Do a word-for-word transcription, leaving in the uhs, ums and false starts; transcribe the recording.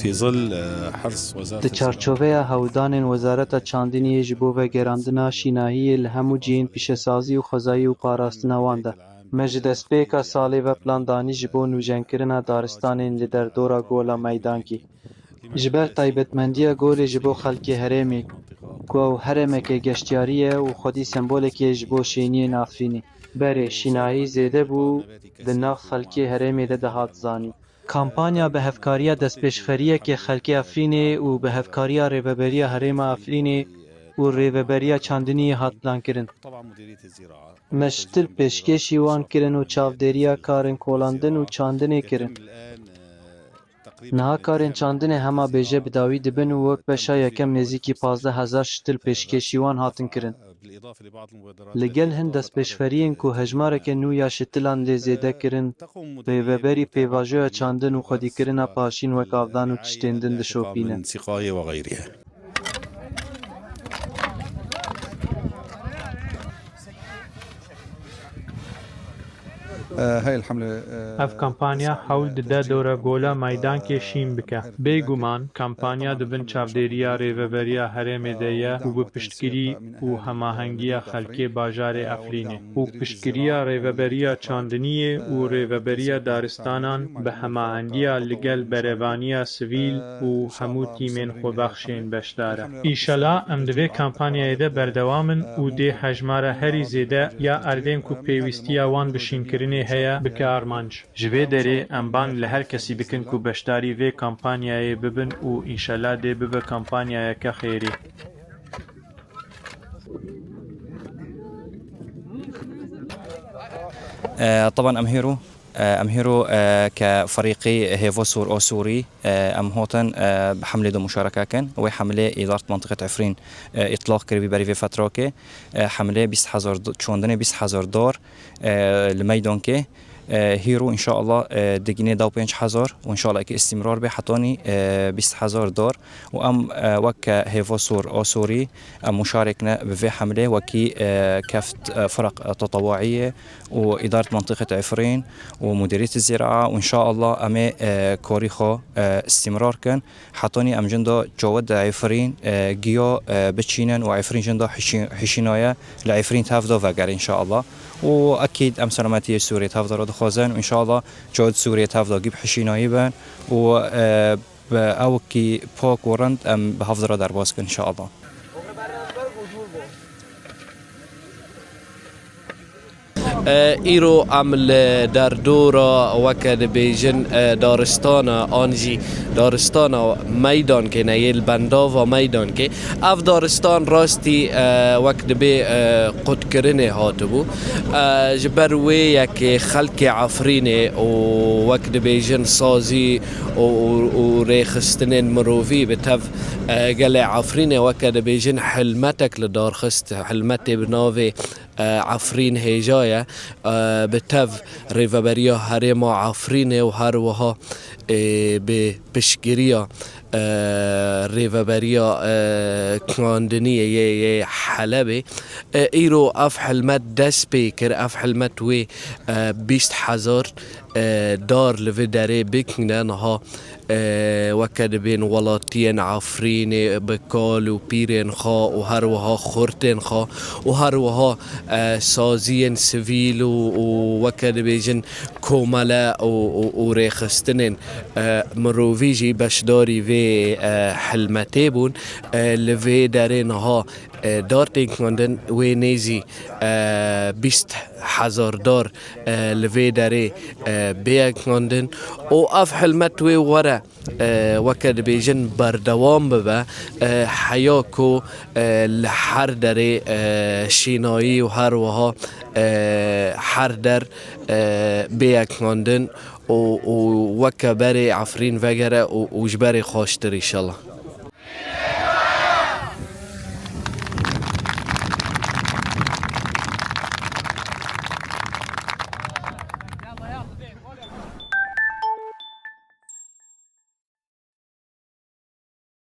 في ظل، آه، حرص وزارة Di çarçoveya hewldanên Wezareta Çandiniyê ji bo vegerandina şînahiyê li hemû cihên pîşesazî û xwezayî û parastina wan de, me ji destpêka salê ve plan danî ji bo nûjenkirina daristanên li derdora Gola Meydankê. Ji ber taybetmendiya golê ji bo xelkê herêmê, ku ew herêmeke geştiyarî ye û xwedî sembolekê ye ji bo şêniyên Efrînê. Berê, şînahî zêde bû, di nav xelkê herêmê de dihat zanîn. Kampanya bi hevkariya destpêşxeriyeke xelkê Efrînê û bi hevkariya Rêveberiya Herêma Efrînê û Rêveberiya Çandiniyê hat plankirin. Me ştil pêşkêşî wan kirin û çavdêriya karên kolandin û çandinê kirin. Niha karên çandinê hema bêje bi dawî dibin û wek beşa yekem nêzîkî pazdeh hezar ştil pêşkêşî wan hatin kirin. Li gel hin destpêşxeriyên ku hejmareke nû ya şitilan lê zêde kirin, rêveberî pêvajoya çandin û xwedîkirina paşîn wek avdan û tiştên din dişopîne. Ev kampanya hewl dide dora Gola Meydankê şîn bike. Bêguman kampanya di bin çavdêriya Rêveberiya Herêmê de ye û bi piştgirî û hemahengiya xelkê bajarê Efrînê û piştgiriya Rêveberiya Çandiniyê û Rêveberiya Daristanan bi hemahengiya li gel berevaniya sivîl û hemû tîmên xwebexşên beşdar e. Înşela em di vê kampanyayê de berdewam in û dê hejmara herî zêde ya erdên ku pêwîstiya wan bi şînkirinê heye bike armanc. Ji vê derê em bang li her kesî dikin ku beşdarî vê kampanyayê bibin û înşela dê bibe kampanyayeke xêrî. E, teban em hêro, e, em hêro, e, ke ferîqî Hêvo Sûr Osurî, e, em hotin, e, bi hemlê de muşareke kin. Wê hemlê îdaret mentiqet Efrîn, e, îtlaq kiribî berî vê fetrokê. E, hemlê bîst hezar do-, çandinê bîst hezar dar, e, li meydankê. E, hîro înşallah, e, digînê da û pênc hezar û înşallah ki îstîmrar be hetanî, e, bîst hezar dar. Û em, e, wek Hêva Sûr Osurî, em muşarek ne bi vê hemlê wekî, e, keft, e, firaq, e, tetewuî û îdaret mentiqet Efrîn û mudiriyet zira û înşallah em ê, e, korî xwe, e, îstîmrar kin. Hetanî em jin da cawid Efrîn, e, giya, e, biçînin û Efrîn jin da hişî-, hişînaye li Efrîn tev da veger înşallah. Û ekîd em selametiyê Sûriyê tev da re dixwazin û înşallah cawid Sûriyê tev da gî bi hişînayî bin û, e, bi ewkî pak û rind em bi hev da re derbas kin înşallah. E, îro em li derdora, weke dibêjin, e, daristana an jî daristana meydankê ne yê li bendava meydankê. Ev daristan rastî, e, wek dibê, e, qutkirinê hatibû. E, ji ber wê yekê xelkê Efrînê û wek dibêjin sazî û, û, û rêxistinên mirovî bi tev, e, gelê Efrînê weke dibêjin hilmetek li dar xist, hilmetê bi navê e, Efrîn hêja ye, e, bi tev Rêveberiya Herêma Efrînê û her wiha, e, bi piştgiriya, e, Rêveberiya, e, Kandiniyê yê, yê Helebê. E, îro ev hilmet dest pê kir, ev hilmet wê, e, bîst hezar, e, dar li vê derê bikine niha e, weke dibên welatiyên Efrînê bi kal û pîrên xwe û her wiha xurtên xwe û her wiha, e, saziyên sivîl û, û weke dibêjin komele û, û, û rêxistinên, e, mirovî jî beşdarî vê, e, hilmetê bûn. E, li vê derê niha e, dar tên kandin wê nêzî, e, bîst hezar dar, e, li vê derê, e, bêye kandin û ev hilmet wê were, e, weke dibêjin berdewam bibe, e, heya ku, e, li her derê, e, şînayî û her wiha, e, her der, e, bêye kandin û, û weke berê Efrîn vegere û, û ji berê xweştir înşallah.